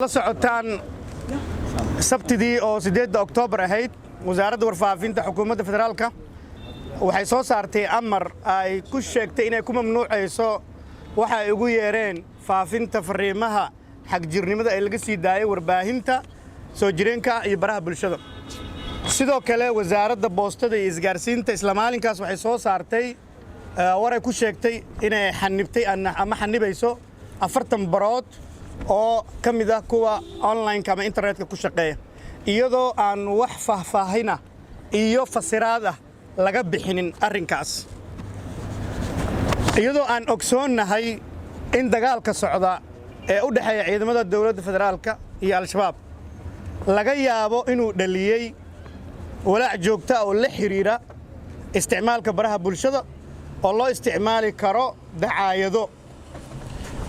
La socotaan, Sabtidii oo 8-da Oktoobar ahayd, Wasaaradda Warfaafinta Xukuumadda Federaalka waxay soo saartay amar ay ku sheegtay inay ku mamnuucayso waxa ay ugu yeereen faafinta fariimaha xagjirnimada ee laga sii daayay warbaahinta soo jireenka iyo baraha bulshada. Sidoo kale, Wasaaradda Boostada iyo Isgaarsiinta isla maalinkaas waxay soo saartay war ay ku sheegtay inay xanibtay ama xanibayso 40 barood oo ka mid ah kuwa online-ka ama internetka ku shaqeeya, iyadoo aan wax faahfaahina iyo fasiraad ah laga bixinin arrinkaas. Iyadoo aan ogsoonnahay in dagaalka socda ee u dhexeeya ciidamada dowladda federaalka iyo Al-Shabaab laga yaabo inuu dhaliyey walaac joogta oo la xidhiidha isticmaalka baraha bulshada oo loo isticmaali karo dacaayado,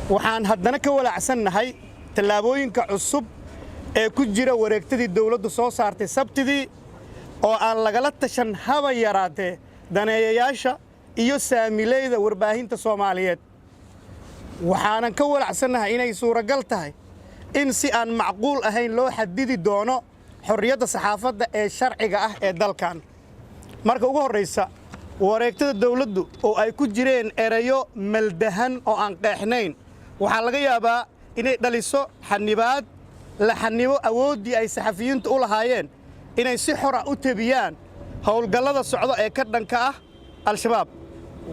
waxaan haddana ka walaacsannahay tallaabooyinka cusub ee ku jira wareegtadii dawladdu soo saartay Sabtidii, oo aan lagala tashan haba yaraatee daneeyayaasha iyo saamileyda warbaahinta Soomaaliyeed. Waxaanan ka walacsannahay inay suuragal tahay in si aan macquul ahayn loo xadidi doono xorriyadda saxaafadda ee sharciga ah ee dalkan. Marka ugu horraysa, wareegtada dawladdu oo ay ku jireen erayo maldahan oo aan qeexnayn waxaa laga yaabaa inay dhaliso xanibaad la xanibo awooddii ay saxafiyiintu u lahaayeen inay si xora u tebiyaan howlgallada socda ee ka dhanka ah Al-Shabaab.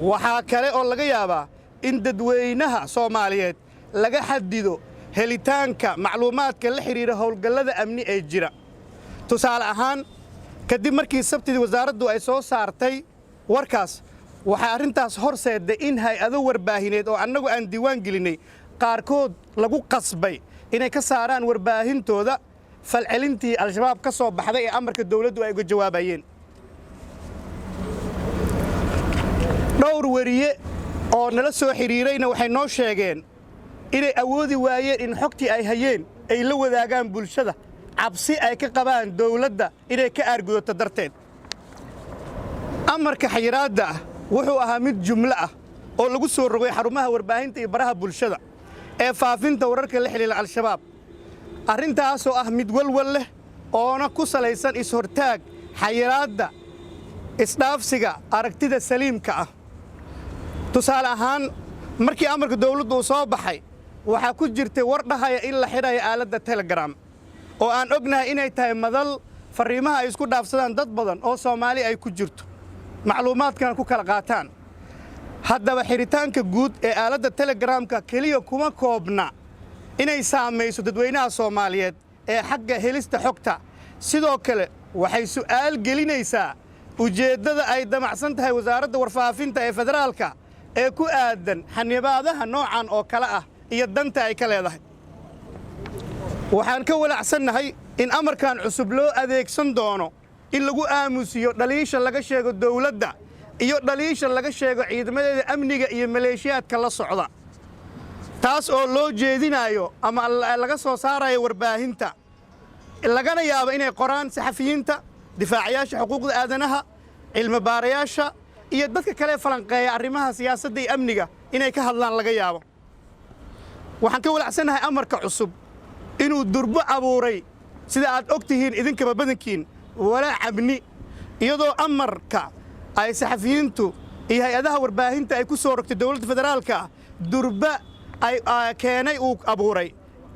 Waxaa kale oo laga yaabaa in dadweynaha Soomaaliyeed laga xadido helitaanka macluumaadka la xidhiidha howlgallada amni ee jira. Tusaale ahaan, kadib markii Sabtidii wasaaraddu ay soo saartay warkaas, waxaa arrintaas horseedday in hay'ado warbaahineed oo annagu aan diiwaan gelinnay qaarkood lagu qasbay inay ka saaraan warbaahintooda falcelintii Al-Shabaab ka soo baxday ee amarka dawladdu ay uga jawaabayeen. Dhowr weriye oo nala soo xidhiirayna waxay noo sheegeen inay awoodi waayeen in xogtii ay hayeen ay la wadaagaan bulshada, cabsi ay ka qabaan dawladda inay ka aargudato darteed. Amarka xayiraadda ah wuxuu ahaa mid jumlo ah oo lagu soo rogay xarumaha warbaahinta iyo baraha bulshada ee faafinta wararka la xidhiira Al-Shabaab, arrintaasoo ah mid walwal leh oona ku salaysan is-hortaag xayiraadda isdhaafsiga aragtida saliimka ah. Tusaale ahaan, markii amarka dawladdu uu soo baxay, waxaa ku jirtay war dhahaya in la xidhayo aaladda Telegram, oo aan ognahay inay tahay madal farriimaha ay isku dhaafsadaan dad badan oo Soomaali ay ku jirto, macluumaadkana ku kala qaataan. Haddaba, xidhitaanka guud ee aaladda Telegramka keliya kuma koobna inay saamayso dadweynaha Soomaaliyeed ee xagga helista xogta. Sidoo kale, waxay su'aal gelinaysaa ujeeddada ay damacsan tahay Wasaaradda Warfaafinta ee federaalka ee ku aaddan xanibaadaha noocan oo kale ah iyo danta ay ka leedahay. Waxaan ka walacsannahay in amarkan cusub loo adeegsan doono in lagu aamusiyo dhaliisha laga sheego dawladda iyo dhaliisha laga sheego ciidamadeeda amniga iyo maleeshiyaadka la socda, taas oo loo jeedinaayo ama laga soo saarayo warbaahinta, lagana yaabo inay qoraan saxafiyiinta, difaacayaasha xuquuqda aadanaha, cilmi baarayaasha iyo dadka kale falanqeeya arrimaha siyaasadda iyo amniga inay ka hadlaan laga yaabo. Waxaan ka walacsannahay amarka cusub inuu durbo abuuray, sida aad og tihiin idinkaba badankiin, walaac amni, iyadoo amarka ay saxafiyiintu iyo hay'adaha warbaahinta ay ku soo rogtay dowladda federaalka durba ay keenay uu abuuray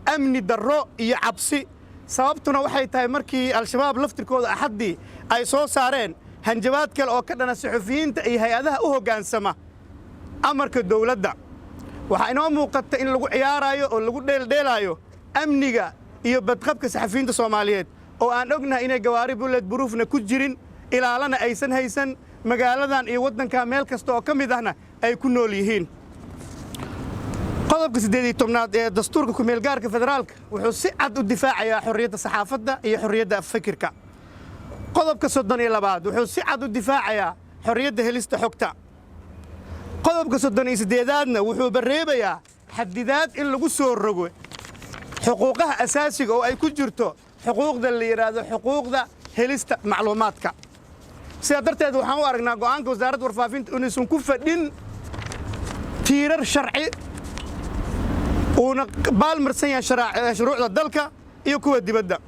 amni darro iyo cabsi. Sababtuna waxay tahay markii Al-Shabaab laftirkooda Axaddii ay soo saareen hanjabaad kale oo ka dhana saxufiyiinta iyo hay'adaha u hoggaansama amarka dowladda, waxaa inoo muuqata in lagu ciyaaraayo oo lagu dheeldheelaayo amniga iyo badqabka saxafiyiinta Soomaaliyeed, oo aan ognahay inay gawaari bullet proof-na ku jirin, ilaalana aysan haysan, magaaladan iyo waddanka meel kasta oo ka mid ahna ay ku nool yihiin. Qodobka 18aad ee dastuurka kumeelgaarka federaalka wuxuu si cad u difaacayaa xorriyadda saxaafadda iyo xorriyadda fikirka. Qodobka 32aad wuxuu si cad u difaacayaa xorriyadda helista xogta. Qodobka 38aadna wuxuu bareebayaa xadidaad in lagu soo rogo xuquuqaha asaasiga, oo ay ku jirto xuquuqda la yidhaahdo xuquuqda helista macluumaadka. Sidaa darteed, waxaan u aragnaa go'aanka Wasaaradda Warfaafinta inaysan ku fadhin tiirar sharci, Uuna baalmarsan yahay shuruucda dalka iyo kuwa dibadda,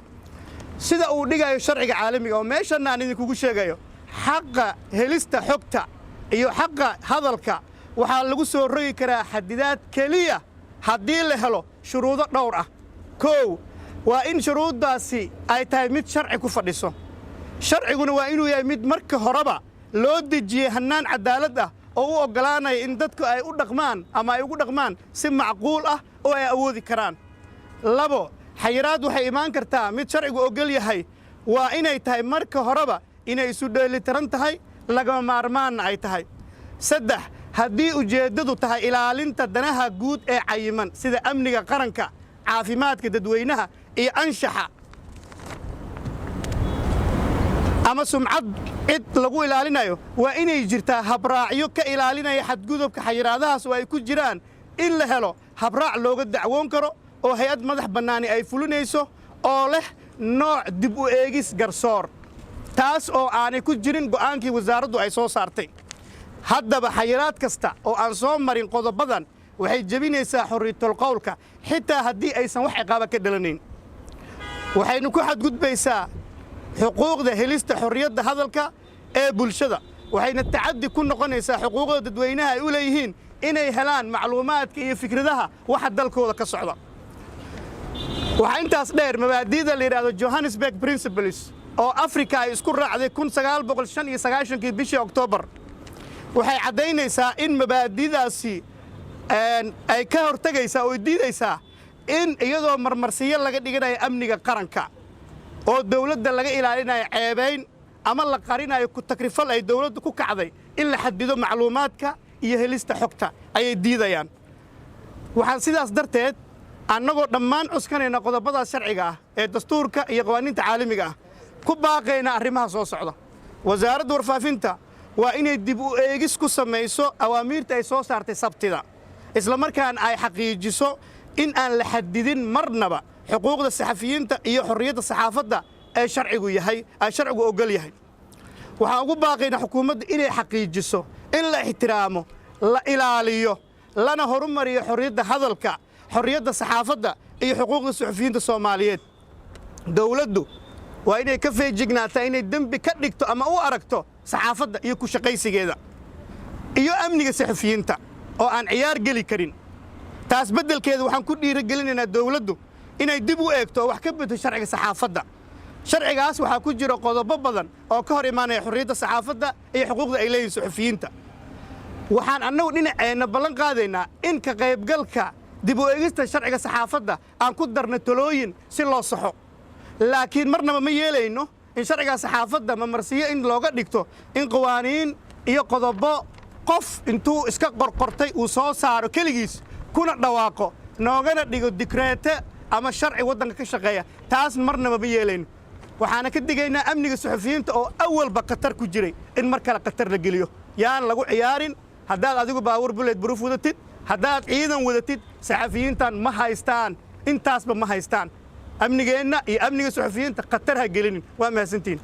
sida uu dhigayo sharciga caalamiga oo meeshanna aan idinkugu sheegayo. Xaqa helista xogta iyo xaqa hadalka waxaa lagu soo rogi karaa xadidaad keliya haddii la helo shuruudo dhowr ah. Kow, waa in shuruuddaasi ay tahay mid sharci ku fadhiso. Sharciguna waa inuu yahay mid marka horeba loo dejiyey hannaan cadaalad ah oo u oggolaanaya in dadku ay u dhaqmaan ama ay ugu dhaqmaan si macquul ah oo ay awoodi karaan. Labo, xayiraad waxay imaan kartaa mid sharcigu oggol yahay waa inay tahay marka horeba inay isu dheelitiran tahay, lagama maarmaanna ay tahay. Saddex, haddii ujeeddadu tahay ilaalinta danaha guud ee cayiman, sida amniga qaranka, caafimaadka dadweynaha iyo anshaxa, ama sumcad cid lagu ilaalinayo, waa inay jirtaa habraacyo ka ilaalinaya xadgudubka xayiraadahaas, oo ay ku jiraan in la helo habraac looga dacwoon karo oo hay'ad madax bannaani ay fulinayso oo leh nooc dib u eegis garsoor, taas oo aanay ku jirin go'aankii wasaaraddu ay soo saartay. Haddaba, xayiraad kasta oo aan soo marin qodobadan waxay jebinaysaa xorriyatul qowlka, xitaa haddii aysan wax ciqaaba ka dhalanayn. Waxaynu ku xadgudbaysaa xuquuqda helista xorriyadda hadalka ee bulshada, waxayna tacaddi ku noqonaysaa xuquuqda dadweynaha ay u leeyihiin inay helaan macluumaadka iyo fikradaha waxa dalkooda ka socda. Waxaa intaas dheer, mabaadi'da la yidhaahdo Johannesburg Principles oo Afrika ay isku raacday 1995-kii bishii Oktoobar waxay caddaynaysaa in mabaadi'daasi ay ka hortegaysaa oo diidaysaa in iyadoo marmarsiyo laga dhiganayo amniga qaranka oo dawladda laga ilaalinayo ceebayn ama la qarinayo ku takrifal ay dawladdu ku kacday in la xadido macluumaadka iyo helista xogta ayay diidayaan. Waxaan sidaas darteed, annagoo dhammaan cuskanayna qodobadaas sharciga ah ee dastuurka iyo qawaaniinta caalamiga ah, ku baaqaynaa arrimaha soo socda. Wasaaradda Warfaafinta waa inay dib u eegis ku samayso awaamiirta ay soo saartay Sabtida, isla markaana ay xaqiijiso in aan la xadidin marnaba xuquuqda saxafiyiinta iyo xorriyadda saxaafadda ee sharcigu yahay ay sharcigu oggol yahay. Waxaan ugu baaqaynaa xukuumadda inay xaqiijiso in la ixtiraamo, la ilaaliyo, lana horumariyo xorriyadda hadalka, xorriyadda saxaafadda iyo xuquuqda suxufiyiinta Soomaaliyeed. Dowladdu waa inay ka feejignaataa inay dembi ka dhigto ama u aragto saxaafadda iyo ku shaqaysigeeda iyo amniga saxufiyiinta oo aan ciyaar geli karin. Taas beddelkeeda, waxaan ku dhiirigelinaynaa dowladdu inay dib u eegto oo wax ka beddo sharciga saxaafadda. Sharcigaas waxaa ku jira qodobo badan oo ka hor imaanaya xorriyadda saxaafadda iyo xuquuqda ay leeyihin suxufiyiinta. Waxaan annagu dhinaceenna ballan qaadaynaa in ka qaybgalka dib u eegista sharciga saxaafadda aan ku darno talooyin si loo saxo, laakiin marnaba ma yeelayno in sharcigaa saxaafadda mamarsiyo in looga dhigto in qawaaniin iyo qodobo qof intuu iska qorqortay uu soo saaro keligiis, kuna dhawaaqo, noogana dhigo dikreete ama sharci waddanka ka shaqeeya. Taas marnaba ma yeelayno. Waxaana ka digaynaa amniga suxufiyiinta oo awalba khatar ku jiray in mar kale khatar la geliyo. Yaan lagu ciyaarin. Haddaad adigu baabuur bullet proof wadatid, haddaad ciidan wadatid, saxafiyiintan ma haystaan, intaasba ma haystaan. Amnigeenna iyo amniga suxufiyiinta khatar ha gelinin. Waa mahadsantihin.